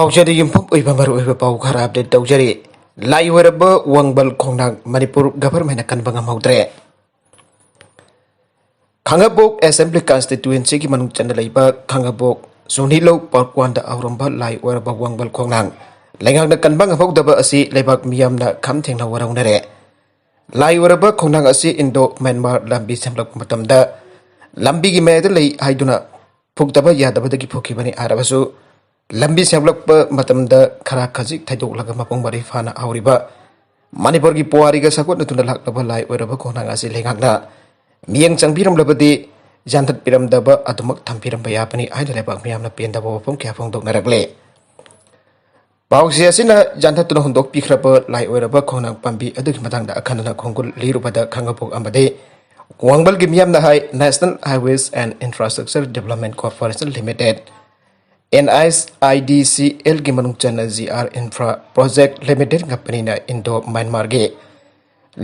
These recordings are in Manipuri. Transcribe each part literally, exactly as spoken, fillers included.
ꯄꯥꯎꯆꯦꯗ ꯌꯨꯝꯐꯝ ꯑꯣꯏꯕ ꯃꯔꯨꯑꯣꯏꯕ ꯄꯥꯎ ꯈꯔ ꯑꯞꯗꯦꯠ ꯇꯧꯖꯔꯤ꯫ ꯂꯥꯏ ꯑꯣꯏꯔꯕ ꯋꯥꯡꯕꯜ ꯈꯣꯡꯅꯥꯡ ꯃꯅꯤꯄꯨꯔ ꯒꯚꯔꯟꯃꯦꯟꯅ ꯀꯟꯕ ꯉꯝꯍꯧꯗ꯭ꯔꯦ꯫ ꯈꯥꯡꯉꯕꯣꯛ ꯑꯦꯁꯦꯝꯕ꯭ꯂꯤ ꯀꯟꯁꯇꯤꯇ꯭ꯋꯦꯟꯁꯤꯒꯤ ꯃꯅꯨꯡ ꯆꯟꯅ ꯂꯩꯕ ꯈꯥꯡꯉꯕꯣꯛ ꯁꯨꯡꯅꯤꯂꯧ ꯄꯥꯔꯛ ꯋꯥꯟꯗ ꯍꯧꯔꯝꯕ ꯂꯥꯏ ꯑꯣꯏꯔꯕ ꯋꯥꯡꯕꯜ ꯈꯣꯡꯅꯥꯡ ꯂꯩꯉꯥꯛꯅ ꯀꯟꯕ ꯉꯝꯍꯧꯗꯕ ꯑꯁꯤ ꯂꯩꯕꯥꯛ ꯃꯤꯌꯥꯝꯅ ꯈꯝ ꯊꯦꯡꯅ ꯋꯥꯔꯧꯅꯔꯦ꯫ ꯂꯥꯏ ꯑꯣꯏꯔꯕ ꯈꯣꯡꯅꯥꯡ ꯑꯁꯤ ꯏꯟꯗꯣ ꯃ꯭ꯌꯥꯟꯃꯥꯔ ꯂꯝꯕꯤ ꯁꯦꯝꯂꯛꯄ ꯃꯇꯝꯗ ꯂꯝꯕꯤꯒꯤ ꯃꯌꯥꯏꯗ ꯂꯩ ꯍꯥꯏꯗꯨꯅ ꯐꯨꯛꯇꯕ ꯌꯥꯗꯕꯗꯒꯤ ꯐꯨꯛꯈꯤꯕꯅꯤ ꯍꯥꯏꯔꯕꯁꯨ, ꯂꯝꯕꯤ ꯁꯦꯝꯂꯛꯄ ꯃꯇꯝꯗ ꯈꯔ ꯈꯖꯤꯛ ꯊꯩꯗꯣꯛꯂꯒ ꯃꯄꯨꯡ ꯃꯔꯩ ꯐꯥꯅ ꯍꯧꯔꯤꯕ ꯃꯅꯤꯄꯨꯔꯒꯤ ꯄꯨꯋꯥꯔꯤꯒ ꯁꯥꯒꯣꯟꯅꯗꯨꯅ ꯂꯥꯛꯂꯕ ꯂꯥꯏ ꯑꯣꯏꯔꯕ ꯈꯣꯡꯅꯥꯡ ꯑꯁꯤ ꯂꯩꯉꯥꯛꯅ ꯃꯤꯠꯌꯦꯡ ꯆꯪꯕꯤꯔꯝꯂꯕꯗꯤ ꯌꯥꯟꯊꯠꯄꯤꯔꯝꯗꯕ ꯑꯗꯨꯃꯛ ꯊꯝꯕꯤꯔꯝꯕ ꯌꯥꯕꯅꯤ ꯍꯥꯏꯅ ꯂꯩꯕꯥꯛ ꯃꯤꯌꯥꯝꯅ ꯄꯦꯟꯗꯕ ꯋꯥꯐꯝ ꯀꯌꯥ ꯐꯣꯡꯗꯣꯛꯅꯔꯛꯂꯦ꯫ ꯄꯥꯎꯆꯦ ꯑꯁꯤꯅ ꯌꯥꯟꯊꯠꯇꯨꯅ ꯍꯨꯟꯗꯣꯛꯄꯤꯈ꯭ꯔꯕ ꯂꯥꯏ ꯑꯣꯏꯔꯕ ꯈꯣꯡꯅꯥꯡ ꯄꯥꯝꯕꯤ ꯑꯗꯨꯒꯤ ꯃꯇꯥꯡꯗ ꯑꯈꯟꯅꯅ ꯈꯣꯡꯒꯨꯜ ꯂꯤꯔꯨꯕꯗ ꯈꯥꯡꯉꯕꯣꯛ ꯑꯃꯗꯤ ꯋꯥꯡꯕꯜꯒꯤ ꯃꯤꯌꯥꯝꯅ ꯍꯥꯏ, National Highways and Infrastructure Development Corporation Limited, NHIDCL ꯒꯤ ꯃꯅꯨꯡ ꯆꯟꯅ G R infra project limited ꯀꯝꯄꯅꯤꯅ ꯏꯟꯗꯣ ꯃ꯭ꯌꯥꯟꯃꯥꯔꯒꯤ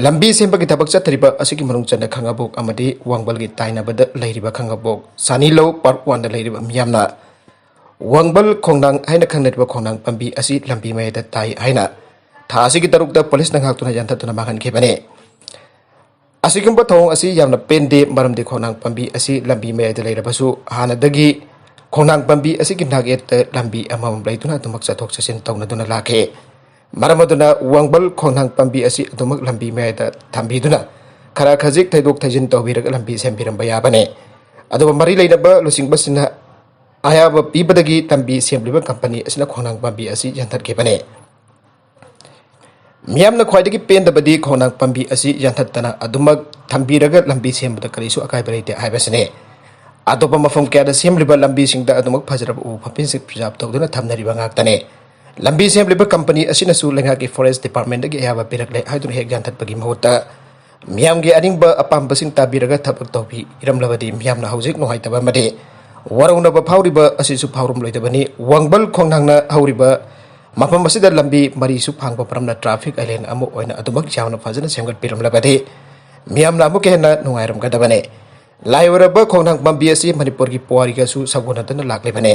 ꯂꯝꯕꯤ ꯁꯦꯝꯕꯒꯤ ꯊꯕꯛ ꯆꯠꯊꯔꯤꯕ ꯑꯁꯤꯒꯤ ꯃꯅꯨꯡ ꯆꯟꯅ ꯈꯥꯡꯉꯕꯣꯛ ꯑꯃꯗꯤ ꯋꯥꯡꯕꯜꯒꯤ ꯇꯥꯏꯅꯕꯗ ꯂꯩꯔꯤꯕ ꯈꯥꯡꯉꯕꯣꯛ ꯁꯥꯅꯤꯂꯧ ꯄꯥꯔꯛ ꯋꯥꯟꯗ ꯂꯩꯔꯤꯕ ꯃꯤꯌꯥꯝꯅ ꯋꯥꯡꯕꯜ ꯈꯣꯡꯅꯥꯡ ꯍꯥꯏꯅ ꯈꯪꯅꯔꯤꯕ ꯈꯣꯡꯅꯥꯡ ꯄꯥꯝꯕꯤ ꯑꯁꯤ ꯂꯝꯕꯤ ꯃꯌꯥꯏꯗ ꯇꯥꯏ ꯍꯥꯏꯅ ꯊꯥ ꯑꯁꯤꯒꯤ ꯇꯔꯨꯛꯇ ꯄꯨꯂꯤꯁꯅ ꯉꯥꯛꯇꯨꯅ ꯌꯥꯟꯊꯠꯇꯨꯅ ꯃꯥꯡꯍꯟꯈꯤꯕꯅꯤ꯫ ꯑꯁꯤꯒꯨꯝꯕ ꯊꯧꯑꯣꯡ ꯑꯁꯤ ꯌꯥꯝꯅ ꯄꯦꯟꯗꯦ, ꯃꯔꯝꯗꯤ ꯈꯣꯡꯅꯥꯡ ꯄꯥꯝꯕꯤ ꯑꯁꯤ ꯂꯝꯕꯤ ꯃꯌꯥꯏꯗ ꯂꯩꯔꯕꯁꯨ ꯍꯥꯟꯅꯗꯒꯤ ꯈꯣꯡꯅꯥꯡ ꯄꯥꯝꯕꯤ ꯑꯁꯤꯒꯤ ꯅꯥꯛꯌꯦꯠꯇ ꯂꯝꯕꯤ ꯑꯃꯃꯝ ꯂꯩꯗꯨꯅ ꯑꯗꯨꯃꯛ ꯆꯠꯊꯣꯛ ꯆꯠꯁꯤꯟ ꯇꯧꯅꯗꯨꯅ ꯂꯥꯛꯈꯤ꯫ ꯃꯔꯝ ꯑꯗꯨꯅ ꯋꯥꯡꯕꯜ ꯈꯣꯡꯅꯥꯡ ꯄꯥꯝꯕꯤ ꯑꯁꯤ ꯑꯗꯨꯃꯛ ꯂꯝꯕꯤ ꯃꯌꯥꯏꯗ ꯊꯝꯕꯤꯗꯨꯅ ꯈꯔ ꯈꯖꯤꯛ ꯊꯩꯗꯣꯛ ꯊꯩꯖꯤꯟ ꯇꯧꯕꯤꯔꯒ ꯂꯝꯕꯤ ꯁꯦꯝꯕꯤꯔꯝꯕ ꯌꯥꯕꯅꯤ꯫ ꯑꯗꯨꯒ ꯃꯔꯤ ꯂꯩꯅꯕ ꯂꯨꯆꯤꯡꯕꯁꯤꯡꯅ ꯑꯌꯥꯕ ꯄꯤꯕꯗꯒꯤ ꯂꯝꯕꯤ ꯁꯦꯝꯂꯤꯕ ꯀꯝꯄꯅꯤ ꯑꯁꯤꯅ ꯈꯣꯡꯅꯥꯡ ꯄꯥꯝꯕꯤ ꯑꯁꯤ ꯌꯥꯟꯊꯠꯈꯤꯕꯅꯤ꯫ ꯃꯤꯌꯥꯝꯅ ꯈ꯭ꯋꯥꯏꯗꯒꯤ ꯄꯦꯟꯗꯕꯗꯤ ꯈꯣꯡꯅꯥꯡ ꯄꯥꯝꯕꯤ ꯑꯁꯤ ꯌꯥꯟꯊꯠꯇꯅ ꯑꯗꯨꯃꯛ ꯊꯝꯕꯤꯔꯒ ꯂꯝꯕꯤ ꯁꯦꯝꯕꯗ ꯀꯔꯤꯁꯨ ꯑꯀꯥꯏꯕ ꯂꯩꯇꯦ ꯍꯥꯏꯕꯁꯤꯅꯤ꯫ ꯑꯇꯣꯞꯄ ꯃꯐꯝ ꯀꯌꯥꯗ ꯁꯦꯝꯂꯤꯕ ꯂꯝꯕꯤꯁꯤꯡꯗ ꯑꯗꯨꯃꯛ ꯐꯖꯔꯕ ꯎ ꯄꯥꯝꯕꯤꯁꯤꯡ ꯄ꯭ꯔꯤꯖꯥꯕ ꯇꯧꯗꯨꯅ ꯊꯝꯅꯔꯤꯕ ꯉꯥꯛꯇꯅꯤ꯫ ꯂꯝꯕꯤ ꯁꯦꯝꯂꯤꯕ ꯀꯝꯄꯅꯤ ꯑꯁꯤꯅꯁꯨ ꯂꯩꯉꯥꯛꯀꯤ ꯐꯣꯔꯦꯁ ꯗꯤꯄꯥꯔꯠꯃꯦꯟꯗꯒꯤ ꯑꯌꯥꯕ ꯄꯤꯔꯛꯂꯦ ꯍꯥꯏꯗꯨꯅ ꯍꯦꯛ ꯌꯥꯟꯊꯠꯄꯒꯤ ꯃꯍꯨꯠꯇ ꯃꯤꯌꯥꯝꯒꯤ ꯑꯅꯤꯡꯕ ꯑꯄꯥꯝꯕꯁꯤꯡ ꯇꯥꯕꯤꯔꯒ ꯊꯕꯛ ꯇꯧꯕꯤꯔꯝꯂꯕꯗꯤ ꯃꯤꯌꯥꯝꯅ ꯍꯧꯖꯤꯛ ꯅꯨꯡꯉꯥꯏꯇꯕ ꯑꯃꯗꯤ ꯋꯥꯔꯧꯅꯕ ꯐꯥꯎꯔꯤꯕ ꯑꯁꯤꯁꯨ ꯐꯥꯎꯔꯝꯂꯣꯏꯗꯕꯅꯤ꯫ ꯋꯥꯡꯕꯜ ꯈꯣꯡꯅꯥꯡꯅ ꯍꯧꯔꯤꯕ ꯃꯐꯝ ꯑꯁꯤꯗ ꯂꯝꯕꯤ ꯃꯔꯤꯁꯨ ꯐꯥꯡꯕ ꯃꯔꯝꯅ ꯇ꯭ꯔꯥꯐꯤꯛ ꯑꯥꯏꯂꯦꯟ ꯑꯃ ꯑꯣꯏꯅ ꯑꯗꯨꯃꯛ ꯌꯥꯝꯅ ꯐꯖꯅ ꯁꯦꯝꯒꯠꯄꯤꯔꯝꯂꯕꯗꯤ ꯃꯤꯌꯥꯝꯅ ꯑꯃꯨꯛꯀ ꯍꯦꯟꯅ ꯅꯨꯡꯉꯥꯏꯔꯝꯒꯗꯕꯅꯤ꯫ ꯂꯥꯏ ꯑꯣꯏꯔꯕ ꯈꯣꯡꯅꯥꯡ ꯄꯥꯝꯕꯤ ꯑꯁꯤ ꯃꯅꯤꯄꯨꯔꯒꯤ ꯄꯨꯋꯥꯔꯤꯒꯁꯨ ꯁꯥꯒꯣꯟꯅꯗꯨꯅ ꯂꯥꯛꯂꯤꯕꯅꯤ꯫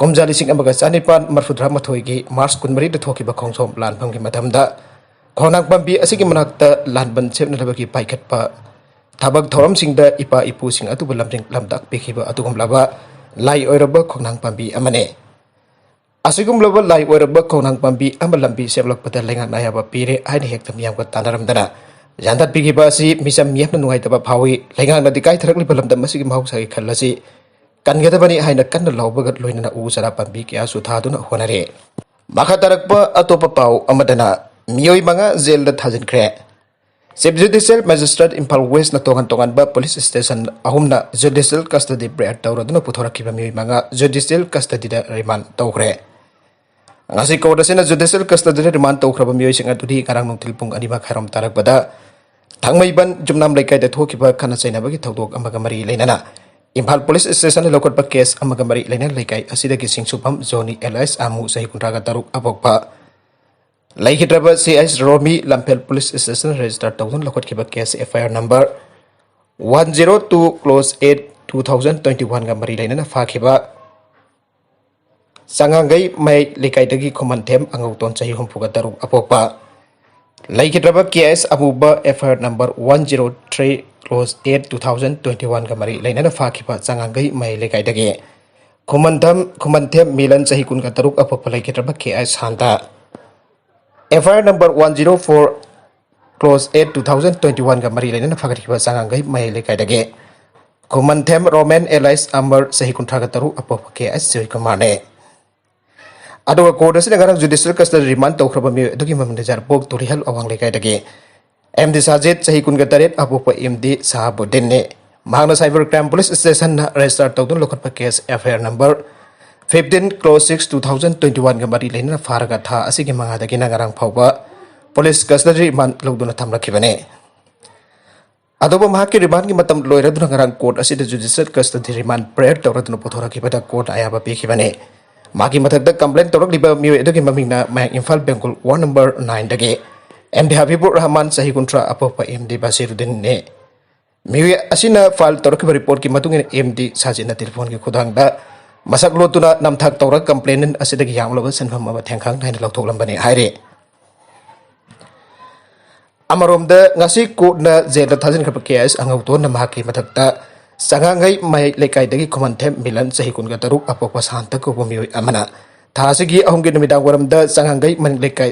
ꯀꯨꯝꯖꯥ ꯂꯤꯁꯤꯡ ꯑꯃꯒ ꯆꯅꯤꯄꯥꯟ ꯃꯔꯐꯨꯇꯔꯥ ꯃꯥꯊꯣꯏꯒꯤ ꯃꯥꯔꯆ ꯀꯨꯟꯃꯔꯤꯗ ꯊꯣꯛꯈꯤꯕ ꯈꯣꯡꯖꯣꯝ ꯂꯥꯟꯐꯝꯒꯤ ꯃꯇꯝꯗ ꯈꯣꯡꯅꯥꯡ ꯄꯥꯝꯕꯤ ꯑꯁꯤꯒꯤ ꯃꯅꯥꯛꯇ ꯂꯥꯟꯕꯟ ꯁꯦꯝꯅꯅꯕꯒꯤ ꯄꯥꯏꯈꯠꯄ ꯊꯕꯛ ꯊꯧꯔꯝꯁꯤꯡꯗ ꯏꯄꯥ ꯏꯄꯨꯁꯤꯡ ꯑꯗꯨꯕꯨ ꯂꯝꯖꯤꯡ ꯂꯝꯇꯥꯛ ꯄꯤꯈꯤꯕ ꯑꯗꯨꯒꯨꯝꯂꯕ ꯂꯥꯏ ꯑꯣꯏꯔꯕ ꯈꯣꯡꯅꯥꯡ ꯄꯥꯝꯕꯤ ꯑꯃꯅꯤ꯫ ꯑꯁꯤꯒꯨꯝꯂꯕ ꯂꯥꯏ ꯑꯣꯏꯔꯕ ꯈꯣꯡꯅꯥꯡ ꯄꯥꯝꯕꯤ ꯑꯃ ꯂꯝꯕꯤ ꯁꯦꯝꯂꯛꯄꯗ ꯂꯩꯉꯥꯛꯅ ꯑꯌꯥꯕ ꯄꯤꯔꯦ ꯍꯥꯏꯅ ꯍꯦꯛꯇ ꯃꯤꯌꯥꯝꯒ ꯇꯥꯟꯅꯔꯝꯗꯅ ꯌꯥꯟꯊꯠꯄꯤꯈꯤꯕ ꯑꯁꯤ ꯃꯤꯆꯝ ꯃꯤꯌꯥꯝꯅ ꯅꯨꯡꯉꯥꯏꯇꯕ ꯐꯥꯎꯏ꯫ ꯂꯩꯉꯥꯛꯅꯗꯤ ꯀꯥꯏꯊꯔꯛꯂꯤꯕ ꯂꯝꯗꯝ ꯑꯁꯤꯒꯤ ꯃꯍꯧꯁꯥꯒꯤ ꯈꯜ ꯑꯁꯤ ꯀꯟꯒꯗꯕꯅꯤ ꯍꯥꯏꯅ ꯀꯟꯅ ꯂꯥꯎꯕꯒ ꯂꯣꯏꯅꯅ ꯎ ꯆꯥꯔꯥ ꯄꯥꯝꯕꯤ ꯀꯌꯥꯁꯨ ꯊꯥꯗꯨꯅ ꯍꯣꯠꯅꯔꯤ꯫ ꯃꯈꯥ ꯇꯥꯔꯛꯄ ꯑꯇꯣꯞꯄ ꯄꯥꯎ ꯑꯃꯗꯅ ꯃꯤꯑꯣꯏ ꯃꯉꯥ ꯖꯦꯜꯗ ꯊꯥꯖꯤꯟꯈ꯭ꯔꯦ꯫ ꯆꯤꯐ ꯖꯨꯗꯤꯁꯤꯌꯦꯜ ꯃꯦꯖꯤꯁꯇ꯭ꯔꯦꯠ ꯏꯝꯐꯥꯜ ꯋꯦꯁꯅ ꯇꯣꯉꯥꯟ ꯇꯣꯉꯥꯟꯕ ꯄꯨꯂꯤꯁ ꯁ꯭ꯇꯦꯁꯟ ꯑꯍꯨꯝꯅ ꯖꯨꯗꯤꯁꯤꯌꯦꯜ ꯀꯁꯇꯗꯤ ꯕ꯭ꯔꯦꯛ ꯇꯧꯔꯗꯨꯅ ꯄꯨꯊꯣꯔꯛꯈꯤꯕ ꯃꯤꯑꯣꯏ ꯃꯉꯥ ꯖꯨꯗꯤꯁꯤꯌꯦꯜ ꯀꯁꯇꯗꯤꯗ ꯔꯤꯃꯥꯟ ꯇꯧꯈ꯭ꯔꯦ꯫ ꯉꯁꯤ ꯀꯣꯔꯠ ꯑꯁꯤꯅ ꯖꯨꯗꯤꯁꯤꯌꯦꯜ ꯀꯁꯇꯗꯤꯗ ꯔꯤꯃꯥꯟ ꯇꯧꯈ꯭ꯔꯕ ꯃꯤꯑꯣꯏꯁꯤꯡ ꯑꯗꯨꯗꯤ ꯉꯔꯥꯡ ꯅꯨꯡꯊꯤꯜ ꯄꯨꯡ ꯑꯅꯤ ꯃꯈꯥꯏꯔꯣꯝ ꯇꯥꯔꯛꯄꯗ ꯊꯥꯡꯃꯩꯕꯟ ꯖꯨꯝꯅꯥꯝ ꯂꯩꯀꯥꯏꯗ ꯊꯣꯛꯈꯤꯕ ꯈꯠꯅ ꯆꯩꯅꯕꯒꯤ ꯊꯧꯗꯣꯛ ꯑꯃꯒ ꯃꯔꯤ ꯂꯩꯅꯅ ꯏꯝꯐꯥꯜ ꯄꯨꯂꯤꯁ ꯁ꯭ꯇꯦꯁꯟꯗ ꯂꯧꯈꯠꯄ ꯀꯦꯁ ꯑꯃꯒ ꯃꯔꯤ ꯂꯩꯅꯅ ꯂꯩꯀꯥꯏ ꯑꯁꯤꯗꯒꯤ ꯁꯤꯡꯁꯨꯐꯝ ꯖꯣꯅꯤ ꯑꯦꯂꯥꯏꯁ ꯑꯃꯨ ꯆꯍꯤ ꯀꯨꯟꯊ꯭ꯔꯥꯒ ꯇꯔꯨꯛ ꯑꯄꯣꯛꯄ ꯂꯩꯈꯤꯗ꯭ꯔꯕ C H Romi Lamphel police ꯁ꯭ꯇꯦꯁꯟꯗ ꯔꯦꯖꯤꯁꯇꯔ ꯇꯧꯗꯨꯅ ꯂꯧꯈꯠꯈꯤꯕ case F I R number one zero two close eight two thousand twenty ꯋꯥꯟꯒ ꯃꯔꯤ ꯂꯩꯅꯅ ꯐꯥꯈꯤꯕ ꯆꯉꯥꯡꯒꯩ ꯃꯌꯥꯏ ꯂꯩꯀꯥꯏꯗꯒꯤ ꯈꯨꯃꯟꯊꯦꯝ ꯑꯉꯧꯇꯣꯟ ꯆꯍꯤ ꯍꯨꯝꯐꯨꯒ ꯇꯔꯨꯛ ꯑꯄꯣꯛꯄ ꯂꯩꯈꯤꯗ꯭ꯔꯕ ꯀꯦ ꯑꯦꯁ ꯑꯃꯨꯕ F I R number one zero three close eight two thousand twenty ꯋꯥꯟꯒ ꯃꯔꯤ ꯂꯩꯅꯅ ꯐꯥꯈꯤꯕ ꯆꯉꯥꯡꯒꯩ ꯃꯌꯥꯏ ꯂꯩꯀꯥꯏꯗꯒꯤ ꯈꯨꯃꯟꯊꯝ ꯈꯨꯃꯟꯊꯦꯝ ꯃꯤꯂꯟ ꯆꯍꯤ ꯀꯨꯟꯒ ꯇꯔꯨꯛ ꯑꯄꯣꯛꯄ ꯂꯩꯈꯤꯗ꯭ꯔꯕ K I Shanta F I R number one zero four close eight two thousand twenty ꯋꯥꯟꯒ ꯃꯔꯤ ꯂꯩꯅꯅ ꯐꯥꯒꯠꯈꯤꯕ ꯆꯉꯥꯡꯒꯩ ꯃꯌꯥꯏ ꯂꯩꯀꯥꯏꯗꯒꯤ ꯈꯨꯃꯟꯊꯦꯝ ꯔꯣꯃꯦꯟ ꯑꯦꯂꯥꯏꯁ ꯑꯃꯔ ꯆꯍꯤ ꯀꯨꯟꯊ꯭ꯔꯥꯒ ꯇꯔꯨꯛ ꯑꯄꯣꯛꯄ ꯀꯦ ꯑꯦꯁ ꯖꯣꯏꯀꯨꯃꯥꯔꯅꯦ꯫ ꯑꯗꯨꯒ ꯀꯣꯔꯠ ꯑꯁꯤꯅ ꯉꯔꯥꯡ ꯖꯨꯗꯤꯁꯤꯌꯦꯜ ꯀꯁꯇꯗꯤ ꯔꯤꯃꯥꯟ ꯇꯧꯈ꯭ꯔꯕ ꯃꯤꯑꯣꯏ ꯑꯗꯨꯒꯤ ꯃꯃꯤꯡꯗ ꯖꯥꯔꯄꯣꯛ ꯇꯨꯔꯤꯍꯜ ꯑꯋꯥꯡ ꯂꯩꯀꯥꯏꯗꯒꯤ ꯑꯦꯝ ꯗꯤ ꯁꯥꯖꯤꯠ ꯆꯍꯤ ꯀꯨꯟꯒ ꯇꯔꯦꯠ ꯑꯄꯣꯛꯄ ꯑꯦꯝ ꯗꯤ ꯁꯍꯥꯕꯨꯗꯤꯟꯅꯤ꯫ ꯃꯍꯥꯛꯅ ꯁꯥꯏꯕꯔ ꯀ꯭ꯔꯥꯏꯝ ꯄꯨꯂꯤꯁ ꯁ꯭ꯇꯦꯁꯟꯅ ꯔꯦꯖꯤꯁꯇꯥꯔ ꯇꯧꯗꯨꯅ ꯂꯧꯈꯠꯄ case F I R number fifteen close six two thousand twenty ꯋꯥꯟꯒ ꯃꯔꯤ ꯂꯩꯅꯅ ꯐꯥꯔꯒ ꯊꯥ ꯑꯁꯤꯒꯤ ꯃꯉꯥꯗꯒꯤꯅ ꯉꯔꯥꯡ ꯐꯥꯎꯕ ꯄꯨꯂꯤꯁ ꯀꯁꯇꯗꯤ ꯔꯤꯃꯥꯟ ꯂꯧꯗꯨꯅ ꯊꯝꯂꯛꯈꯤꯕꯅꯤ꯫ ꯑꯗꯨꯕꯨ ꯃꯍꯥꯛꯀꯤ ꯔꯤꯃꯥꯟꯒꯤ ꯃꯇꯝ ꯂꯣꯏꯔꯗꯨꯅ ꯉꯔꯥꯡ ꯀꯣꯔꯠ ꯑꯁꯤꯗ ꯖꯨꯗꯤꯁꯤꯌꯦꯜ ꯀꯁꯇꯗꯤ ꯔꯤꯃꯥꯟ ꯄ꯭ꯔꯦꯌꯔ ꯇꯧꯔꯗꯨꯅ ꯄꯨꯊꯣꯔꯛꯈꯤꯕꯗ ꯀꯣꯔꯠꯅ ꯑꯌꯥꯕ ꯄꯤꯈꯤꯕꯅꯤ꯫ ꯃꯥꯒꯤ ꯃꯊꯛꯇ ꯀꯝꯄ꯭ꯂꯦꯟ ꯇꯧꯔꯛꯂꯤꯕ ꯃꯤꯑꯣꯏ ꯑꯗꯨꯒꯤ ꯃꯃꯤꯡꯅ ꯃꯌꯥꯡ ꯏꯝꯐꯥꯜ ꯕꯦꯡꯒꯨꯜ ꯋꯥꯔꯗ ꯅꯝꯕꯔ ꯅꯥꯏꯟꯗꯒꯤ ꯑꯦꯝ ꯗꯤ ꯍꯕꯤꯕꯨꯔ ꯔꯍꯃꯥꯟ ꯆꯍꯤ ꯀꯨꯟꯊ꯭ꯔꯥ ꯑꯄꯣꯛꯄ ꯑꯦꯝ ꯗꯤ ꯕꯁꯤꯔꯨꯗꯤꯟꯅꯤ꯫ ꯃꯤꯑꯣꯏ ꯑꯁꯤꯅ ꯐꯥꯏꯜ ꯇꯧꯔꯛꯈꯤꯕ ꯔꯤꯄꯣꯔꯠꯀꯤ ꯃꯇꯨꯡ ꯏꯟꯅ ꯑꯦꯝ ꯗꯤ ꯁꯥꯖꯤꯠꯅ ꯇꯦꯂꯤꯐꯣꯟꯒꯤ ꯈꯨꯊꯥꯡꯗ ꯃꯁꯛ ꯂꯣꯠꯇꯨꯅ ꯅꯝꯊꯥꯛ ꯇꯧꯔꯒ complainant ꯑꯁꯤꯗꯒꯤ ꯌꯥꯝꯂꯕ ꯁꯦꯟꯐꯝ ꯑꯃ ꯊꯦꯡꯈꯥꯡ ꯅꯥꯏꯅ ꯂꯧꯊꯣꯛꯂꯝꯕꯅꯤ ꯍꯥꯏꯔꯤ꯫ ꯑꯃꯔꯣꯝꯗ, ꯉꯁꯤ ꯀꯣꯔꯠꯅ ꯖꯦꯜꯗ ꯊꯥꯖꯤꯟꯈ꯭ꯔꯕ ꯀꯦ ꯑꯦꯁ ꯑꯉꯧꯇꯣꯟꯅ ꯃꯍꯥꯛꯀꯤ ꯃꯊꯛꯇ ꯆꯉꯥꯡꯒꯩ ꯃꯌꯥꯏ ꯂꯩꯀꯥꯏꯗꯒꯤ ꯈꯨꯃꯟꯊꯦꯝ ꯃꯤꯂꯟ, ꯆꯍꯤ ꯀꯨꯟꯒ ꯇꯔꯨꯛ, ꯑꯄꯣꯛꯄ ꯁꯥꯟꯇ ꯀꯧꯕ ꯃꯤꯑꯣꯏ ꯑꯃꯅ ꯊꯥ ꯑꯁꯤꯒꯤ ꯑꯍꯨꯝꯒꯤ ꯅꯨꯃꯤꯗꯥꯡ ꯋꯥꯏꯔꯝꯗ ꯆꯉꯥꯡꯒꯩ ꯃꯅꯤꯡ ꯂꯩꯀꯥꯏ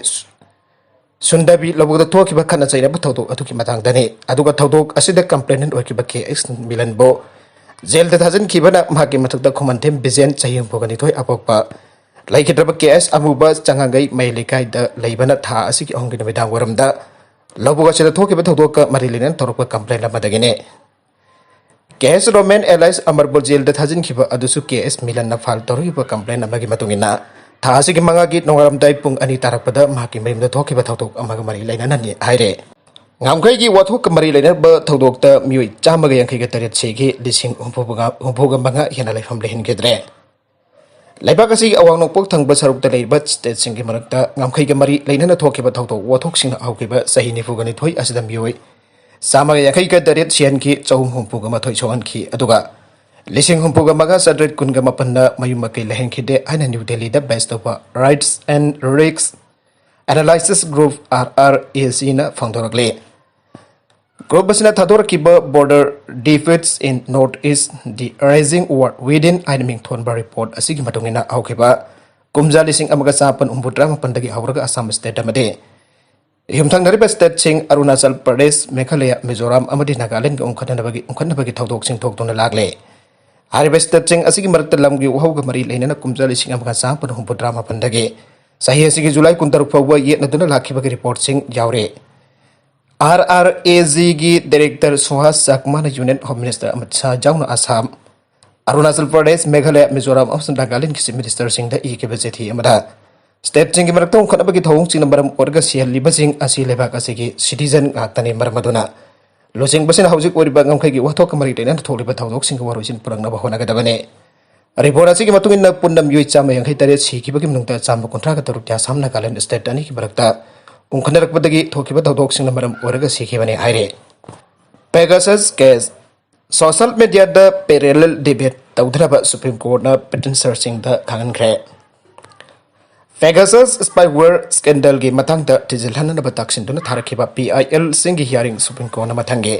ꯁꯨꯟꯗꯕꯤ ꯂꯧꯕꯨꯛꯇ ꯊꯣꯛꯈꯤꯕ ꯈꯠꯅ ꯆꯩꯅꯕ ꯊꯧꯗꯣꯛ ꯑꯗꯨꯒꯤ ꯃꯇꯥꯡꯗꯅꯤ꯫ ꯑꯗꯨꯒ ꯊꯧꯗꯣꯛ ꯑꯁꯤꯗ complainant ꯑꯣꯏꯈꯤꯕ ꯀꯦ ꯑꯦꯁ ꯃꯤꯂꯟꯕꯨ ꯖꯦꯜꯗ ꯊꯥꯖꯤꯟꯈꯤꯕꯅ ꯃꯍꯥꯛꯀꯤ ꯃꯊꯛꯇ ꯈꯨꯃꯟꯊꯦꯝ ꯕꯤꯖꯦꯟ, ꯆꯍꯤ ꯍꯨꯝꯐꯨꯒ ꯅꯤꯊꯣꯏ, ꯑꯄꯣꯛꯄ ꯂꯩꯈꯤꯗ꯭ꯔꯕ ꯀꯦ ꯑꯦꯁ ꯑꯃꯨꯕ, ꯆꯉꯥꯡꯒꯩ ꯃꯌꯥꯏ ꯂꯩꯀꯥꯏꯗ ꯂꯩꯕꯅ ꯊꯥ ꯑꯁꯤꯒꯤ ꯑꯍꯨꯝꯒꯤ ꯅꯨꯃꯤꯗꯥꯡ ꯋꯥꯏꯔꯝꯗ ꯂꯧꯕꯨꯛ ꯑꯁꯤꯗ ꯊꯣꯛꯈꯤꯕ ꯊꯧꯗꯣꯛꯀ ꯃꯔꯤ ꯂꯩꯅꯅ ꯇꯧꯔꯛꯄ complaint ꯑꯃꯗꯒꯤꯅꯤ꯫ ꯀꯦ ꯑꯦꯁ ꯔꯣꯃꯦꯟ alias ꯑꯃꯔꯕꯨ ꯖꯦꯜꯗ ꯊꯥꯖꯤꯟꯈꯤꯕ ꯑꯗꯨꯁꯨ ꯀꯦ ꯑꯦꯁ ꯃꯤꯂꯟꯅ file ꯇꯧꯔꯛꯈꯤꯕ complaint ꯑꯃꯒꯤ ꯃꯇꯨꯡ ꯏꯟꯅ, ꯊꯥ ꯑꯁꯤꯒꯤ ꯃꯉꯥꯒꯤ ꯅꯣꯡꯉꯥꯜꯂꯝꯗꯥꯏ ꯄꯨꯡ ꯑꯅꯤ ꯇꯥꯔꯛꯄꯗ ꯃꯍꯥꯛꯀꯤ ꯃꯌꯨꯝꯗ ꯊꯣꯛꯈꯤꯕ ꯊꯧꯗꯣꯛ ꯑꯃꯒ ꯃꯔꯤ ꯂꯩꯅꯅꯅꯤ ꯍꯥꯏꯔꯦ꯫ ꯉꯝꯈꯩꯒꯤ ꯋꯥꯊꯣꯛꯀ ꯃꯔꯤ ꯂꯩꯅꯕ ꯊꯧꯗꯣꯛꯇ ꯃꯤꯑꯣꯏ ꯆꯥꯝꯃꯒ ꯌꯥꯡꯈꯩꯒ ꯇꯔꯦꯠ ꯁꯤꯈꯤ, ꯂꯤꯁꯤꯡ ꯍꯨꯝꯐꯨꯒ ꯍꯨꯝꯐꯨꯒ ꯃꯉꯥ ꯍꯦꯟꯅ ꯂꯩꯐꯝ ꯂꯩꯍꯟꯈꯤꯗ꯭ꯔꯦ꯫ ꯂꯩꯕꯥꯛ ꯑꯁꯤꯒꯤ ꯑꯋꯥꯡ ꯅꯣꯡꯄꯣꯛ ꯊꯪꯕ ꯁꯔꯨꯛꯇ ꯂꯩꯔꯤꯕ stateꯁꯤꯡꯒꯤ ꯃꯔꯛꯇ ꯉꯝꯈꯩꯒ ꯃꯔꯤ ꯂꯩꯅꯅ ꯊꯣꯛꯈꯤꯕ ꯊꯧꯗꯣꯛ ꯋꯥꯊꯣꯛꯁꯤꯡꯅ ꯍꯧꯈꯤꯕ ꯆꯍꯤ ꯅꯤꯐꯨꯒ ꯅꯤꯊꯣꯏ ꯑꯁꯤꯗ ꯃꯤꯑꯣꯏ ꯆꯥꯝꯃꯒ ꯌꯥꯡꯈꯩꯒ ꯇꯔꯦꯠ ꯁꯤꯍꯟꯈꯤ, ꯆꯍꯨꯝ ꯍꯨꯝꯐꯨꯒ ꯃꯥꯊꯣꯏ ꯁꯣꯛꯍꯟꯈꯤ, ꯑꯗꯨꯒ ꯂꯤꯁꯤꯡ ꯍꯨꯝꯐꯨꯒ ꯃꯉꯥ ꯆꯥꯇ꯭ꯔꯦꯠ ꯀꯨꯟꯒ ꯃꯥꯄꯟꯅ ꯃꯌꯨꯝ ꯃꯀꯩ ꯂꯩꯍꯟꯈꯤꯗꯦ ꯍꯥꯏꯅ ꯅ꯭ꯌꯨ ꯗꯦꯜꯂꯤꯗ base ꯇꯧꯕ Rights and Risks Analysis Group, R R A Gꯅ ꯐꯣꯡꯗꯣꯔꯛꯂꯤ꯫ Group ꯑꯁꯤꯅ ꯊꯥꯗꯣꯔꯛꯈꯤꯕ Border Defeats in North East, The Raging War Within ꯍꯥꯏꯅ ꯃꯤꯡꯊꯣꯟꯕ report ꯑꯁꯤꯒꯤ ꯃꯇꯨꯡ ꯏꯟꯅ, ꯍꯧꯈꯤꯕ ꯀꯨꯝꯖꯥ ꯂꯤꯁꯤꯡ ꯑꯃꯒ ꯆꯥꯃꯥꯄꯟ ꯍꯨꯝꯐꯨꯇꯔꯥ ꯃꯥꯄꯟꯗꯒꯤ ꯍꯧꯔꯒ ꯑꯁꯥꯝ state ꯑꯃꯗꯤ ꯌꯨꯝꯊꯪꯅꯔꯤꯕ stateꯁꯤꯡ ꯑꯔꯨꯅꯥꯆꯜ ꯄ꯭ꯔꯗꯦꯁ, ꯃꯦꯘꯥꯂꯌꯥ, ꯃꯤꯖꯣꯔꯥꯝ ꯑꯃꯗꯤ ꯅꯥꯒꯥꯂꯦꯟꯒ ꯎꯪꯈꯠꯅꯅꯕꯒꯤ, ꯎꯪꯈꯠꯅꯕꯒꯤ ꯊꯧꯗꯣꯛꯁꯤꯡ ꯊꯣꯛꯇꯨꯅ ꯂꯥꯛꯂꯦ꯫ ꯍꯥꯏꯔꯤꯕ stateꯁꯤꯡ ꯑꯁꯤꯒꯤ ꯃꯔꯛꯇ ꯂꯝꯒꯤ ꯋꯥꯍꯧꯒ ꯃꯔꯤ ꯂꯩꯅꯅ ꯀꯨꯝꯖꯥ ꯂꯤꯁꯤꯡ ꯑꯃꯒ ꯆꯥꯃꯥꯄꯟ ꯍꯨꯝꯐꯨꯇꯔꯥ ꯃꯥꯄꯟꯗꯒꯤ ꯆꯍꯤ ꯑꯁꯤꯒꯤ ꯖꯨꯂꯥꯏ ꯀꯨꯟꯇꯔꯨꯛ ꯐꯥꯎꯕ ꯌꯦꯠꯅꯗꯨꯅ ꯂꯥꯛꯈꯤꯕꯒꯤ reportꯁꯤꯡ ꯌꯥꯎꯔꯤ꯫ R R A Gꯒꯤ director ꯁꯨꯍꯥꯁ ꯆꯥꯛꯃꯥꯅ Union Home Minister Amit Shah ꯌꯥꯎꯅ ꯑꯁꯥꯝ, ꯑꯔꯨꯅꯥꯆꯜ ꯄ꯭ꯔꯗꯦꯁ, ꯃꯦꯘꯥꯂꯌꯥ, ꯃꯤꯖꯣꯔꯥꯝ ꯑꯃꯁꯨꯡ ꯅꯥꯒꯥꯂꯦꯟꯒꯤ chief ministerꯁꯤꯡꯗ ꯏꯈꯤꯕ ꯆꯤꯊꯤ ꯑꯃꯗ stateꯁꯤꯡꯒꯤ ꯃꯔꯛꯇ ꯎꯪꯈꯠꯅꯕꯒꯤ ꯊꯧꯑꯣꯡꯁꯤꯡꯅ ꯃꯔꯝ ꯑꯣꯏꯔꯒ ꯁꯤꯍꯜꯂꯤꯕꯁꯤꯡ ꯑꯁꯤ ꯂꯩꯕꯥꯛ ꯑꯁꯤꯒꯤ citizen ꯉꯥꯛꯇꯅꯤ꯫ ꯃꯔꯝ ꯑꯗꯨꯅ ꯂꯨꯆꯤꯡꯕꯁꯤꯅ ꯍꯧꯖꯤꯛ ꯑꯣꯏꯔꯤꯕ ꯉꯝꯈꯩꯒꯤ ꯋꯥꯊꯣꯛꯀ ꯃꯔꯤ ꯂꯩꯅꯅ ꯊꯣꯛꯂꯤꯕ ꯊꯧꯗꯣꯛꯁꯤꯡꯒꯤ ꯋꯥꯔꯣꯏꯁꯤꯟ ꯄꯨꯔꯛꯅꯕ ꯍꯣꯠꯅꯒꯗꯕꯅꯤ꯫ Report ꯑꯁꯤꯒꯤ ꯃꯇꯨꯡ ꯏꯟꯅ ꯄꯨꯟꯅ ꯃꯤꯑꯣꯏ ꯆꯥꯝꯃ ꯌꯥꯡꯈꯩ ꯇꯔꯦꯠ ꯁꯤꯈꯤꯕꯒꯤ ꯃꯅꯨꯡꯗ ꯆꯥꯝꯃ ꯀꯨꯟꯊ꯭ꯔꯥꯒ ꯇꯔꯨꯛꯇꯤ ꯑꯁꯥꯝ ꯅꯥꯒꯥꯂꯦꯟ state ꯑꯅꯤꯒꯤ ꯃꯔꯛꯇ ꯎꯪꯈꯠꯅꯔꯛꯄꯗꯒꯤ ꯊꯣꯛꯈꯤꯕ ꯊꯧꯗꯣꯛꯁꯤꯡꯅ ꯃꯔꯝ ꯑꯣꯏꯔꯒ ꯁꯤꯈꯤꯕꯅꯤ ꯍꯥꯏꯔꯤ꯫ Pegasus case, social mediaꯗ parallel debate ꯇꯧꯗꯅꯕ ꯁꯨꯄ꯭ꯔꯤꯝ ꯀꯣꯔꯠꯅ ꯄꯤꯇꯤꯁꯅꯔꯁꯤꯡꯗ ꯈꯪꯍꯟꯈ꯭ꯔꯦ꯫ ꯄꯦꯒꯥꯁꯁ ꯁ꯭ꯄꯥꯏꯋꯦꯌꯔ ꯁ꯭ꯀꯦꯟꯗꯜꯒꯤ ꯃꯇꯥꯡꯗ ꯊꯤꯖꯤꯜꯍꯟꯅꯕ ꯇꯥꯛꯁꯤꯟꯗꯨꯅ ꯊꯥꯔꯛꯈꯤꯕ ꯄꯤ ꯑꯥꯏ ꯑꯦꯜꯁꯤꯡꯒꯤ ꯍꯤꯌꯥꯔꯤꯡ ꯁꯨꯄ꯭ꯔꯤꯝ ꯀꯣꯔꯠꯅ ꯃꯊꯪꯒꯤ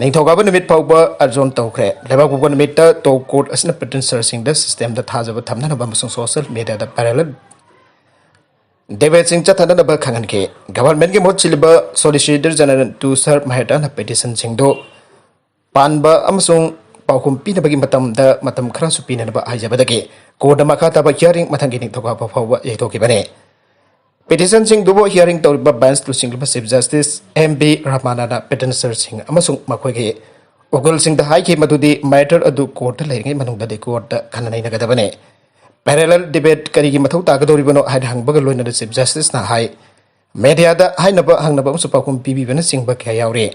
ꯅꯤꯡꯊꯧꯀꯥꯕ ꯅꯨꯃꯤꯠ ꯐꯥꯎꯕ ꯑꯦꯖꯣꯔꯟ ꯇꯧꯈ꯭ꯔꯦ꯫ ꯂꯩꯕꯥꯛ ꯄꯣꯛꯄ ꯅꯨꯃꯤꯠꯇ ꯇꯣꯞ ꯀꯣꯔꯠ ꯑꯁꯤꯅ ꯄꯤꯇꯤꯁꯅꯔꯁꯤꯡꯗ ꯁꯤꯁꯇꯦꯝꯗ ꯊꯥꯖꯕ ꯊꯝꯅꯅꯕ ꯑꯃꯁꯨꯡ ꯁꯣꯁꯤꯌꯦꯜ ꯃꯤꯗꯤꯌꯥꯗ ꯄꯦꯔꯦꯂꯦꯜ ꯗꯤꯕꯦꯠꯁꯤꯡ ꯆꯠꯊꯅꯅꯕ ꯈꯪꯍꯟꯈꯤ꯫ ꯒꯚꯔꯟꯃꯦꯟꯠꯀꯤ ꯃꯍꯨꯠ ꯁꯤꯜꯂꯤꯕ ꯁꯣꯂꯤꯁꯤꯇꯔ ꯖꯦꯅꯔꯦꯜ ꯇꯨꯁꯥꯔ ꯃꯦꯍꯇꯥꯅ ꯄꯤꯇꯤꯁꯟꯁꯤꯡꯗꯨ ꯄꯥꯟꯕ ꯑꯃꯁꯨꯡ ꯄꯥꯎꯈꯨꯝ ꯄꯤꯅꯕꯒꯤ ꯃꯇꯝꯗ ꯃꯇꯝ ꯈꯔꯁꯨ ꯄꯤꯅꯅꯕ ꯍꯥꯏꯖꯕꯗꯒꯤ ꯀꯣꯔꯠꯅ ꯃꯈꯥ ꯇꯥꯕ ꯍꯤꯌꯥꯔꯤꯡ ꯃꯊꯪꯒꯤ ꯅꯤꯡꯊꯧꯀꯥꯕ ꯐꯥꯎꯕ ꯌꯩꯊꯣꯛꯈꯤꯕꯅꯤ꯫ ꯄꯤꯇꯤꯁꯟꯁꯤꯡꯗꯨꯕꯨ ꯍꯤꯌꯥꯔꯤꯡ ꯇꯧꯔꯤꯕ ꯕꯦꯟꯆ ꯂꯨꯆꯤꯡꯂꯤꯕ ꯆꯤꯐ ꯖꯁꯇꯤꯁ ꯑꯦꯝ ꯕꯤ ꯔꯃꯥꯅꯥꯅ ꯄꯤꯇꯤꯁꯅꯔꯁꯤꯡ ꯑꯃꯁꯨꯡ ꯃꯈꯣꯏꯒꯤ ꯎꯀꯤꯜꯁꯤꯡꯗ ꯍꯥꯏꯈꯤ ꯃꯗꯨꯗꯤ ꯃꯦꯇꯔ ꯑꯗꯨ ꯀꯣꯔꯠꯇ ꯂꯩꯔꯤꯉꯩ ꯃꯅꯨꯡꯗꯗꯤ ꯀꯣꯔꯠꯇ ꯈꯟꯅ ꯅꯩꯅꯒꯗꯕꯅꯤ꯫ ꯄꯦꯔꯦꯂꯦꯜ ꯗꯤꯕꯦꯠ ꯀꯔꯤꯒꯤ ꯃꯊꯧ ꯇꯥꯒꯗꯧꯔꯤꯕꯅꯣ ꯍꯥꯏꯅ ꯍꯪꯕꯒ ꯂꯣꯏꯅꯅ ꯆꯤꯐ ꯖꯁꯇꯤꯁꯅ ꯍꯥꯏ, ꯃꯦꯗꯤꯌꯥꯗ ꯍꯥꯏꯅꯕ, ꯍꯪꯅꯕ ꯑꯃꯁꯨꯡ ꯄꯥꯎꯈꯨꯝ ꯄꯤꯕꯤꯕꯅꯆꯤꯡꯕ ꯀꯌꯥ ꯌꯥꯎꯔꯤ꯫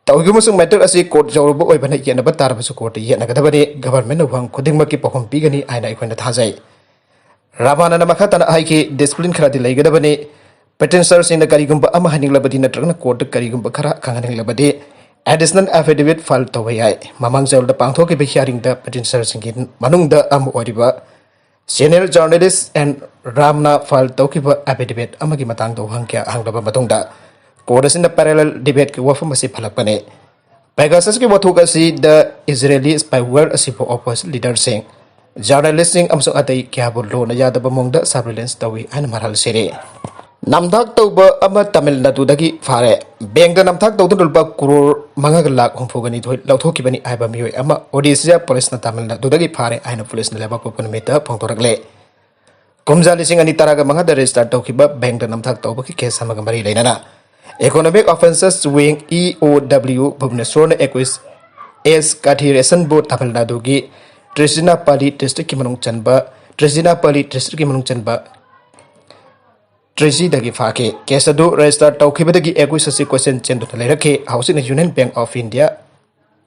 ꯇꯧꯏꯒꯨꯝꯕꯁꯨꯡ ꯃꯦꯇꯔ ꯑꯁꯤ ꯀꯣꯔꯠ ꯌꯧꯔꯕ ꯑꯣꯏꯕꯅ ꯌꯦꯠꯅꯕ ꯇꯥꯔꯕꯁꯨ ꯀꯣꯔꯠꯇ ꯌꯦꯠꯅꯒꯗꯕꯅꯤ꯫ ꯒꯚꯔꯟꯃꯦꯟꯠꯅ ꯋꯥꯍꯪ ꯈꯨꯗꯤꯡꯃꯛꯀꯤ ꯄꯥꯎꯈꯨꯝ ꯄꯤꯒꯅꯤ ꯍꯥꯏꯅ ꯑꯩꯈꯣꯏꯅ ꯊꯥꯖꯩ꯫ ꯔꯃꯥꯅꯥꯅ ꯃꯈꯥ ꯇꯥꯅ ꯍꯥꯏꯈꯤ, ꯗꯤꯁꯤꯄ꯭ꯂꯤꯟ ꯈꯔꯗꯤ ꯂꯩꯒꯗꯕꯅꯤ꯫ ꯄꯤꯇꯤꯁꯅꯔꯁꯤꯡꯅ ꯀꯔꯤꯒꯨꯝꯕ ꯑꯃ ꯍꯥꯏꯅꯤꯡꯂꯕꯗꯤ ꯅꯠꯇ꯭ꯔꯒꯅ ꯀꯣꯔꯠꯇ ꯀꯔꯤꯒꯨꯝꯕ ꯈꯔ ꯈꯪꯍꯟꯅꯤꯡꯂꯕꯗꯤ ꯑꯦꯗꯤꯁꯅꯦꯜ ꯑꯦꯐꯤꯗꯦꯚꯤꯠ ꯐꯥꯏꯜ ꯇꯧꯕ ꯌꯥꯏ꯫ ꯃꯃꯥꯡ ꯆꯌꯣꯜꯗ ꯄꯥꯡꯊꯣꯛꯈꯤꯕ ꯍꯤꯌꯥꯔꯤꯡꯗ ꯄꯤꯇꯤꯁꯅꯔꯁꯤꯡꯒꯤ ꯃꯅꯨꯡꯗ ꯑꯃ ꯑꯣꯏꯔꯤꯕ ꯁꯤꯅꯤꯌꯔ ꯖꯔꯅꯦꯂꯤꯁ ꯑꯦꯟ ꯔꯥꯝꯅ ꯐꯥꯏꯜ ꯇꯧꯈꯤꯕ ꯑꯦꯐꯤꯗꯦꯚꯤꯠ ꯑꯃꯒꯤ ꯃꯇꯥꯡꯗ ꯋꯥꯍꯪ ꯀꯌꯥ ꯍꯪꯂꯕ ꯃꯇꯨꯡꯗ ꯀꯣꯔꯠ ꯑꯁꯤꯅ ꯄꯦꯔꯦꯂꯦꯜ ꯗꯤꯕꯦꯠꯀꯤ ꯋꯥꯐꯝ ꯑꯁꯤ ꯐꯜꯂꯛꯄꯅꯤ꯫ ꯄꯦꯒꯥꯁꯁꯀꯤ ꯋꯥꯊꯣꯛ ꯑꯁꯤꯗ ꯏꯖꯔꯦꯂꯤ ꯁ꯭ꯄꯥꯏꯋꯦꯌꯔ ꯑꯁꯤꯕꯨ ꯑꯣꯄꯣꯖꯤꯁꯟ ꯂꯤꯗꯔꯁꯤꯡ, ꯖꯔꯅꯦꯂꯤꯁ꯭ꯠꯁꯤꯡ ꯑꯃꯁꯨꯡ ꯑꯇꯩ ꯀꯌꯥꯕꯨ ꯂꯣꯅ ꯌꯥꯗꯕ ꯃꯑꯣꯡꯗ ꯁꯔꯚꯤꯂꯦꯟꯁ ꯇꯧꯏ ꯍꯥꯏꯅ ꯃꯔꯥꯜ ꯁꯤꯔꯤ꯫ ꯅꯝꯊꯥꯛ ꯇꯧꯕ ꯑꯃ ꯇꯥꯃꯤꯜ ꯅꯥꯗꯨꯗꯒꯤ ꯐꯥꯔꯦ꯫ ꯕꯦꯡꯛꯇ ꯅꯝꯊꯥꯛ ꯇꯧꯗꯨꯅ ꯂꯨꯄꯥ ꯀ꯭ꯔꯣꯔ ꯃꯉꯥꯒ ꯂꯥꯈ ꯍꯨꯝꯐꯨꯒ ꯅꯤꯊꯣꯏ ꯂꯧꯊꯣꯛꯈꯤꯕꯅꯤ ꯍꯥꯏꯕ ꯃꯤꯑꯣꯏ ꯑꯃ ꯑꯣꯗꯤꯁꯥ ꯄꯨꯂꯤꯁꯅ ꯇꯥꯃꯤꯜ ꯅꯥꯗꯨꯗꯒꯤ ꯐꯥꯔꯦ ꯍꯥꯏꯅ ꯄꯨꯂꯤꯁꯅ ꯂꯩꯕꯥꯛ ꯄꯣꯛꯄ ꯅꯨꯃꯤꯠꯇ ꯐꯣꯡꯗꯣꯔꯛꯂꯦ꯫ ꯀꯨꯝꯖꯥ ꯂꯤꯁꯤꯡ ꯑꯅꯤ ꯇꯔꯥꯒ ꯃꯉꯥꯗ ꯔꯦꯖꯤꯁꯇꯥꯔ ꯇꯧꯈꯤꯕ ꯕꯦꯡꯛꯇ ꯅꯝꯊꯥꯛ ꯇꯧꯕꯒꯤ ꯀꯦꯁ ꯑꯃꯒ ꯃꯔꯤ ꯂꯩꯅꯅ ꯏꯀꯣꯅꯣꯃꯤꯛ ꯑꯣꯐꯦꯟꯁꯦꯁ ꯋꯤꯡ, ꯏ ꯑꯣ ꯗꯕ꯭ꯂꯤꯎ, ꯚꯨꯕꯅꯦꯁ꯭ꯋꯔꯅ ꯑꯦꯀꯨꯏꯁ ꯑꯦꯁ ꯀꯥꯊꯤꯔꯦꯁꯟꯕꯨ ꯇꯥꯃꯤꯜ ꯅꯥꯗꯨꯒꯤ ꯇ꯭ꯔꯤꯆꯤꯅꯥꯄꯥꯂꯤ ꯗꯤꯁꯇ꯭ꯔꯤꯛꯀꯤ ꯃꯅꯨꯡ ꯆꯟꯕ, ꯇ꯭ꯔꯤꯆꯤꯅꯥꯄꯥꯂꯤ ꯗꯤꯁꯇ꯭ꯔꯤꯛꯀꯤ ꯃꯅꯨꯡ ꯆꯟꯕ ꯇ꯭ꯔꯤꯆꯤꯗꯒꯤ ꯐꯥꯈꯤ꯫ ꯀꯦꯁ ꯑꯗꯨ ꯔꯦꯖꯤꯁꯇꯥꯔ ꯇꯧꯈꯤꯕꯗꯒꯤ ꯑꯦꯀꯨꯏꯁ ꯑꯁꯤ ꯀꯣꯏꯆꯦꯟ ꯆꯦꯟꯗꯨꯅ ꯂꯩꯔꯛꯈꯤ꯫ ꯍꯧꯖꯤꯛꯅ ꯌꯨꯅꯤꯌꯟ ꯕꯦꯡꯛ ꯑꯣꯐ ꯏꯟꯗꯤꯌꯥ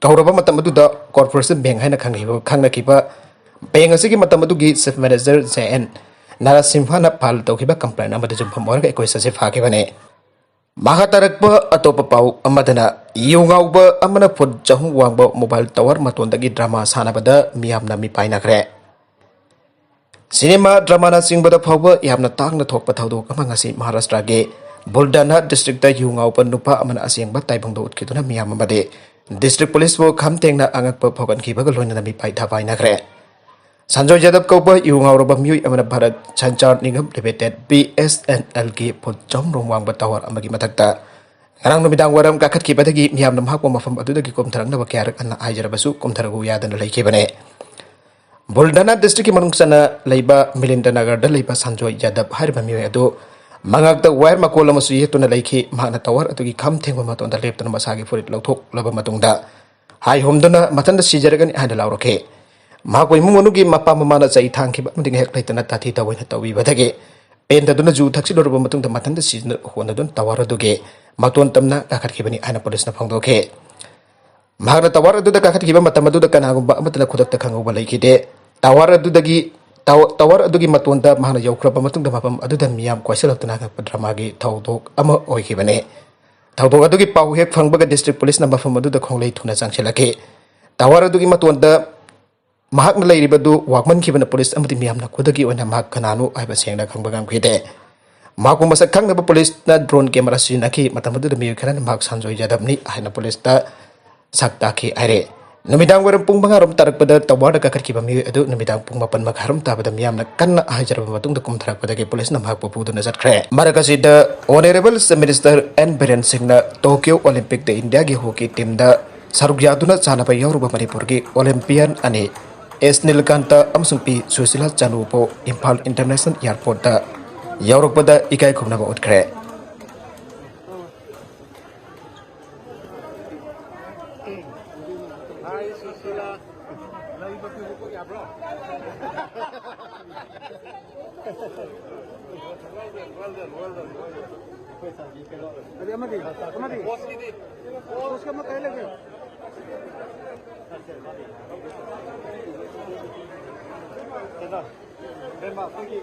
ꯀꯧꯔꯕ ꯃꯇꯝ ꯑꯗꯨꯗ ꯀꯣꯔꯄꯣꯔꯦꯁꯟ ꯕꯦꯡꯛ ꯍꯥꯏꯅ ꯈꯪꯅꯈꯤꯕ, ꯈꯪꯅꯈꯤꯕ ꯕꯦꯡꯛ ꯑꯁꯤꯒꯤ ꯃꯇꯝ ꯑꯗꯨꯒꯤ ꯆꯤꯐ ꯃꯦꯅꯦꯖꯔ ꯖꯦ ꯑꯦꯟ ꯅꯥꯔꯥꯁꯤꯝꯍꯥꯅ ꯐꯥꯏꯜ ꯇꯧꯈꯤꯕ ꯀꯝꯄ꯭ꯂꯦꯟ ꯑꯃꯗ ꯌꯨꯝꯐꯝ ꯑꯣꯏꯔꯒ ꯑꯦꯀꯨꯏꯁ ꯑꯁꯤ ꯐꯥꯈꯤꯕꯅꯤ꯫ ꯃꯈꯥ ꯇꯥꯔꯛꯄ ꯑꯇꯣꯞꯄ ꯄꯥꯎ ꯑꯃꯗꯅ, ꯌꯨ ꯉꯥꯎꯕ ꯑꯃꯅ ꯐꯨꯠ ꯆꯍꯨꯝ ꯋꯥꯡꯕ ꯃꯣꯕꯥꯏꯜ ꯇꯋꯥꯔ ꯃꯇꯣꯟꯗꯒꯤ ꯗ꯭ꯔꯃꯥ ꯁꯥꯟꯅꯕꯗ ꯃꯤꯌꯥꯝꯅ ꯃꯤꯄꯥꯏꯅꯈ꯭ꯔꯦ꯫ ꯁꯤꯅꯦꯃꯥ, ꯗ꯭ꯔꯃꯥꯅꯆꯤꯡꯕꯗ ꯐꯥꯎꯕ ꯌꯥꯝꯅ ꯇꯥꯡꯅ ꯊꯣꯛꯄ ꯊꯧꯗꯣꯛ ꯑꯃ ꯉꯁꯤ ꯃꯍꯥꯔꯥꯁꯇ꯭ꯔꯥꯒꯤ ꯕꯨꯜꯗꯥꯅꯥ ꯗꯤꯁꯇ꯭ꯔꯤꯛꯇ ꯌꯨ ꯉꯥꯎꯕ ꯅꯨꯄꯥ ꯑꯃꯅ ꯑꯁꯦꯡꯕ ꯇꯥꯏꯕꯪꯗ ꯎꯠꯈꯤꯗꯨꯅ ꯃꯤꯌꯥꯝ ꯑꯃꯗꯤ ꯗꯤꯁꯇ꯭ꯔꯤꯛ ꯄꯨꯂꯤꯁꯄꯨ ꯈꯝ ꯊꯦꯡꯅ ꯑꯉꯛꯄ ꯐꯥꯎꯒꯠꯈꯤꯕꯒ ꯂꯣꯏꯅꯅ ꯃꯤꯄꯥꯏ ꯊꯥꯄꯥꯏꯅꯈ꯭ꯔꯦ꯫ ꯁꯟꯖꯣꯏ ꯌꯥꯗꯕ ꯀꯧꯕ ꯌꯨ ꯉꯥꯎꯔꯕ ꯃꯤꯑꯣꯏ ꯑꯃꯅ Bharat Sanchar Nigam limited, B S N ꯑꯦꯜꯒꯤ ꯐꯨꯠ ꯆꯍꯨꯝ ꯔꯣꯝ ꯋꯥꯡꯕ ꯇꯋꯥꯔ ꯑꯃꯒꯤ ꯃꯊꯛꯇ ꯉꯔꯥꯡ ꯅꯨꯃꯤꯗꯥꯡ ꯋꯥꯏꯔꯝ ꯀꯥꯈꯠꯈꯤꯕꯗꯒꯤ ꯃꯤꯌꯥꯝꯅ ꯃꯍꯥꯛꯄꯨ ꯃꯐꯝ ꯑꯗꯨꯗꯒꯤ ꯀꯨꯝꯊꯔꯛꯅꯕ ꯀꯌꯥꯔꯛ ꯍꯟꯅ ꯍꯥꯏꯖꯔꯕꯁꯨ ꯀꯨꯝꯊꯔꯛꯎ ꯌꯥꯗꯅ ꯂꯩꯈꯤꯕꯅꯦ꯫ ꯕꯨꯜꯗꯥꯅꯥ ꯗꯤꯁꯇ꯭ꯔꯤꯛꯀꯤ ꯃꯅꯨꯡ ꯆꯟꯅ ꯂꯩꯕ ꯃꯤꯂꯤꯟꯗ ꯅꯒꯔꯗ ꯂꯩꯕ ꯁꯟꯖꯣꯏ ꯌꯥꯗꯕ ꯍꯥꯏꯔꯤꯕ ꯃꯤꯑꯣꯏ ꯑꯗꯨ ꯃꯉꯥꯛꯇ ꯋꯥꯌꯔ ꯃꯀꯣꯜ ꯑꯃꯁꯨ ꯌꯦꯠꯇꯨꯅ ꯂꯩꯈꯤ꯫ ꯃꯍꯥꯛꯅ ꯇꯋꯥꯔ ꯑꯗꯨꯒꯤ ꯈꯝ ꯊꯦꯡꯕ ꯃꯇꯣꯟꯗ ꯂꯦꯞꯇꯨꯅ ꯃꯁꯥꯒꯤ ꯐꯨꯔꯤꯠ ꯂꯧꯊꯣꯛꯂꯕ ꯃꯇꯨꯡꯗ ꯍꯥꯏ ꯍꯨꯝꯗꯨꯅ ꯃꯊꯟꯇ ꯁꯤꯖꯔꯒꯅꯤ ꯍꯥꯏꯅ ꯂꯥꯎꯔꯛꯈꯤ꯫ ꯃꯍꯥꯛꯄꯨ ꯏꯃꯨꯡ ꯃꯅꯨꯡꯒꯤ ꯃꯄꯥ ꯃꯃꯥꯅ ꯆꯩ ꯊꯥꯡꯈꯤꯕ ꯑꯃꯗꯤ ꯉꯥꯏꯍꯥꯛ ꯂꯩꯇꯅ ꯇꯥꯊꯤ ꯇꯥꯑꯣꯏꯅ ꯇꯧꯕꯤꯕꯗꯒꯤ ꯄꯦꯟꯗꯗꯨꯅ ꯖꯨ ꯊꯛꯆꯤꯜꯂꯨꯔꯕ ꯃꯇꯨꯡꯗ ꯃꯊꯟꯇ ꯁꯤꯖꯤꯟꯅ ꯍꯣꯠꯅꯗꯨꯅ ꯇꯋꯥꯔ ꯑꯗꯨꯒꯤ ꯃꯇꯣꯟ ꯇꯝꯅ ꯀꯥꯈꯠꯈꯤꯕꯅꯤ ꯍꯥꯏꯅ ꯄꯨꯂꯤꯁꯅ ꯐꯣꯡꯗꯣꯛꯈꯤ꯫ ꯃꯍꯥꯛꯅ ꯇꯋꯥꯔ ꯑꯗꯨꯗ ꯀꯥꯈꯠꯈꯤꯕ ꯃꯇꯝ ꯑꯗꯨꯗ ꯀꯅꯥꯒꯨꯝꯕ ꯑꯃꯠꯇꯅ ꯈꯨꯗꯛꯇ ꯈꯪꯍꯧꯕ ꯂꯩꯈꯤꯗꯦ꯫ ꯇꯋꯥꯔ ꯑꯗꯨꯗꯒꯤ, ꯇꯋ-, ꯇꯋꯥꯔ ꯑꯗꯨꯒꯤ ꯃꯇꯣꯟꯗ ꯃꯍꯥꯛꯅ ꯌꯧꯈ꯭ꯔꯕ ꯃꯇꯨꯡꯗ ꯃꯐꯝ ꯑꯗꯨꯗ ꯃꯤꯌꯥꯝ ꯀꯣꯏꯁꯤꯜꯂꯛꯇꯨꯅ ꯑꯉꯛꯄ ꯗ꯭ꯔꯃꯥꯒꯤ ꯊꯧꯗꯣꯛ ꯑꯃ ꯑꯣꯏꯈꯤꯕꯅꯤ꯫ ꯊꯧꯗꯣꯛ ꯑꯗꯨꯒꯤ ꯄꯥꯎ ꯍꯦꯛ ꯐꯪꯕꯒ ꯗꯤꯁꯇ꯭ꯔꯤꯛ ꯄꯨꯂꯤꯁꯅ ꯃꯐꯝ ꯑꯗꯨꯗ ꯈꯣꯡꯂꯩ ꯊꯨꯅ ꯆꯪꯁꯤꯜꯂꯛꯈꯤ꯫ ꯇꯋꯥꯔ ꯑꯗꯨꯒꯤ ꯃꯇꯣꯟꯗ ꯃꯍꯥꯛꯅ ꯂꯩꯔꯤꯕꯗꯨ ꯋꯥꯡꯃꯟꯈꯤꯕꯅ ꯄꯨꯂꯤꯁ ꯑꯃꯗꯤ ꯃꯤꯌꯥꯝꯅ ꯈꯨꯗꯛꯀꯤ ꯑꯣꯏꯅ ꯃꯍꯥꯛ ꯀꯅꯥꯅꯣ ꯍꯥꯏꯕ ꯁꯦꯡꯅ ꯈꯪꯕ ꯉꯝꯈꯤꯗꯦ꯫ ꯃꯍꯥꯛꯄꯨ ꯃꯁꯛ ꯈꯪꯗꯕ ꯄꯨꯂꯤꯁꯅ ꯗ꯭ꯔꯣꯟ ꯀꯦꯃꯦꯔꯥ ꯁꯤꯖꯤꯟꯅꯈꯤ꯫ ꯃꯇꯝ ꯑꯗꯨꯗ ꯃꯤꯑꯣꯏ ꯈꯔꯅ ꯃꯍꯥꯛ ꯁꯟꯖꯣꯏ ꯌꯥꯗꯕꯅꯤ ꯍꯥꯏꯅ ꯄꯨꯂꯤꯁꯇ ꯁꯛ ꯇꯥꯛꯈꯤ ꯍꯥꯏꯔꯦ꯫ ꯅꯨꯃꯤꯗꯥꯡ ꯋꯥꯏꯔꯝ ꯄꯨꯡ ꯃꯉꯥ ꯔꯣꯝ ꯇꯥꯔꯛꯄꯗ ꯇꯋꯥꯔꯗ ꯀꯥꯈꯠꯈꯤꯕ ꯃꯤꯑꯣꯏ ꯑꯗꯨ ꯅꯨꯃꯤꯗꯥꯡ ꯄꯨꯡ ꯃꯥꯄꯟ ꯃꯈꯥꯏ ꯔꯣꯝ ꯇꯥꯕꯗ ꯃꯤꯌꯥꯝꯅ ꯀꯟꯅ ꯍꯥꯏꯖꯔꯕ ꯃꯇꯨꯡꯗ ꯀꯨꯝꯊꯔꯛꯄꯗꯒꯤ ꯄꯨꯂꯤꯁꯅ ꯃꯍꯥꯛꯄꯨ ꯄꯨꯗꯨꯅ ꯆꯠꯈ꯭ꯔꯦ꯫ ꯃꯔꯛ ꯑꯁꯤꯗ honourable chief minister N Biren ꯁꯤꯡꯅ ꯇꯣꯀꯤꯌꯣ ꯑꯣꯂꯤꯝꯄꯤꯛꯇ ꯏꯟꯗꯤꯌꯥꯒꯤ ꯍꯣꯀꯤ ꯇꯤꯝꯗ ꯁꯔꯨꯛ ꯌꯥꯗꯨꯅ ꯁꯥꯟꯅꯕ ꯌꯥꯎꯔꯨꯕ ꯃꯅꯤꯄꯨꯔꯒꯤ ꯑꯣꯂꯤꯝꯄꯤꯌꯟ ꯑꯅꯤ ꯑꯦꯁ ꯅꯤꯂꯀꯥꯟꯇ ꯑꯃꯁꯨꯡ ꯄꯤ ꯁꯨꯁꯤꯂꯥ ꯆꯅꯨꯕꯨ ꯏꯝꯐꯥꯜ ꯏꯟꯇꯔꯅꯦꯁꯅꯦꯜ ꯑꯦꯌꯔꯄꯣꯔꯠꯇ ꯌꯧꯔꯛꯄꯗ ꯏꯀꯥꯏ ꯈꯨꯝꯅꯕ ꯎꯠꯈ꯭ꯔꯦ꯫ ꯑꯗꯩ ꯑꯃꯗꯤ? ꯑꯃꯗꯤ? ꯕꯣꯁꯀꯤꯗꯤ? ꯕꯣꯁꯀꯤ ꯑꯃ ꯀꯥꯏ ꯂꯩꯒꯦ? ꯀꯩꯅꯣ? ꯀꯩꯅꯣ, ꯑꯩꯈꯣꯏꯒꯤ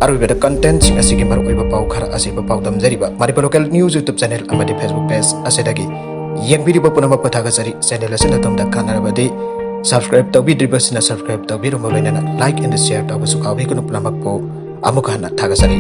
ꯑꯔꯣꯏꯕꯗ ꯀꯟꯇꯦꯟꯁꯤꯡ ꯑꯁꯤꯒꯤ ꯃꯔꯨꯑꯣꯏꯕ ꯄꯥꯎ ꯈꯔ ꯑꯁꯤꯕꯨ ꯄꯥꯎꯗꯝꯖꯔꯤꯕ Manipur local news YouTube channel ꯑꯃꯗꯤ ꯐꯦꯁꯕꯨꯛ ꯄꯦꯖ ꯑꯁꯤꯗꯒꯤ ꯌꯦꯡꯕꯤꯔꯤꯕ ꯄꯨꯝꯅꯃꯛꯄꯨ ꯊꯥꯒꯠꯆꯔꯤ꯫ ꯆꯦꯅꯦꯜ ꯑꯁꯤꯅ ꯑꯗꯣꯝꯗ ꯀꯥꯟꯅꯔꯕꯗꯤ ꯁꯕꯁꯀ꯭ꯔꯥꯏꯕ ꯇꯧꯕꯤꯗ꯭ꯔꯤꯕꯁꯤꯡꯅ ꯁꯕꯁꯀ꯭ꯔꯥꯏꯕ ꯇꯧꯕꯤꯔꯝꯃ ꯂꯣꯏꯅꯅ ꯂꯥꯏꯛ ꯑꯦꯟ ꯁꯤꯌꯔ ꯇꯧꯕꯁꯨ ꯀꯥꯎꯕꯤꯒꯅꯨ꯫ ꯄꯨꯝꯅꯃꯛꯄꯨ ꯑꯃꯨꯛ ꯍꯟꯅ ꯊꯥꯒꯠꯆꯔꯤ꯫